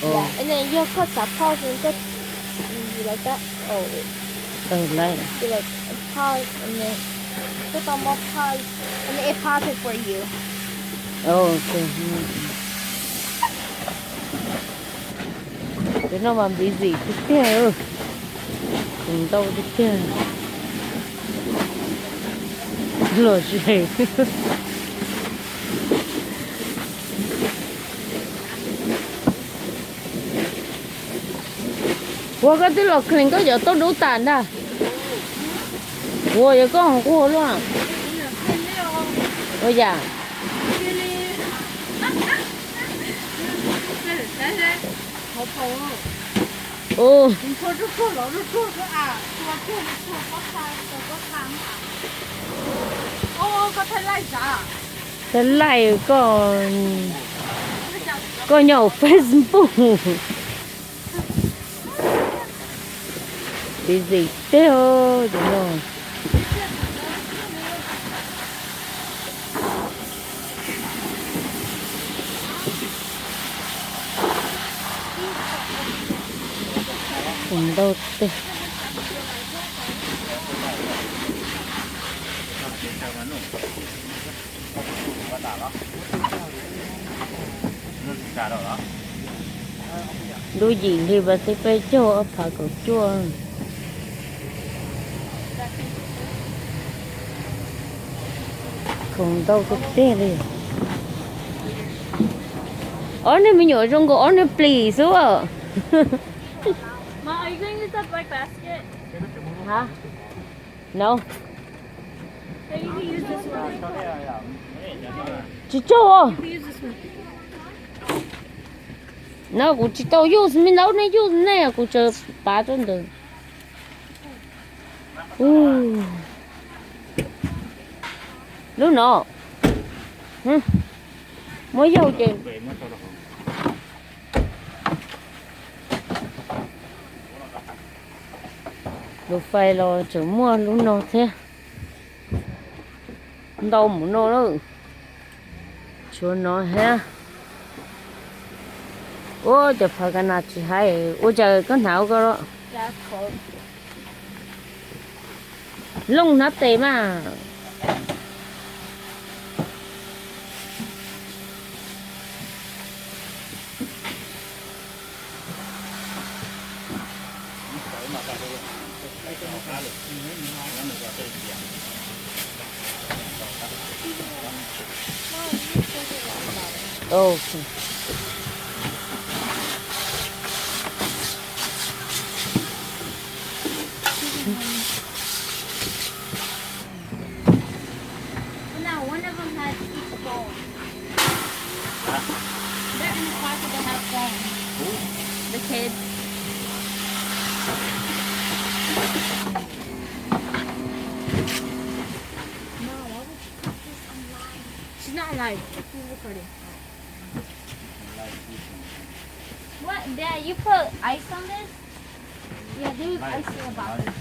And then yog koj xav pause, koj, you like that? Oh, wait. Oh, nice. You like pause, and then koj tau muab pause, and then it pause it for you. Oh, okay. Cov no mas busy tiag tiag, khoom ntau tiag tiag. Los ze. Ua koj twb los clean koj cov tauj dub tas ntag. Ua yog koj ho quaj luaj. Ua yam. Thaij laij koj, koj nyob hauv Facebook. Busy tiag os cov no. Ntau tiag. Ntu yim hli vas thib peb caug ob phav kaum cuaj. Khoom ntau tiag tiag li. Ob niag me nyuam zoo nkaus ob niag plis xwb. No. Tsis tsaug. No kuv tsis tau use, me laub nej use nej, kuv tsuas pav rau ntawd. Lub no muab yaug ces. Lub fais los tseem muaj lub no thiab. Ntau mus no lawm. Tshuav no thiab. Ua cov phav ka nas tsis hais, ua cas koj hnav ua ko los? Looj hnab tes mas. But now one of them has each phone. They're in the car, so they have a phone. Who? The kids. Mom, why would you put this on live? She's not on live. She's recording. What? Dad, you put ice on this? Yeah, dude, ice in the bottom.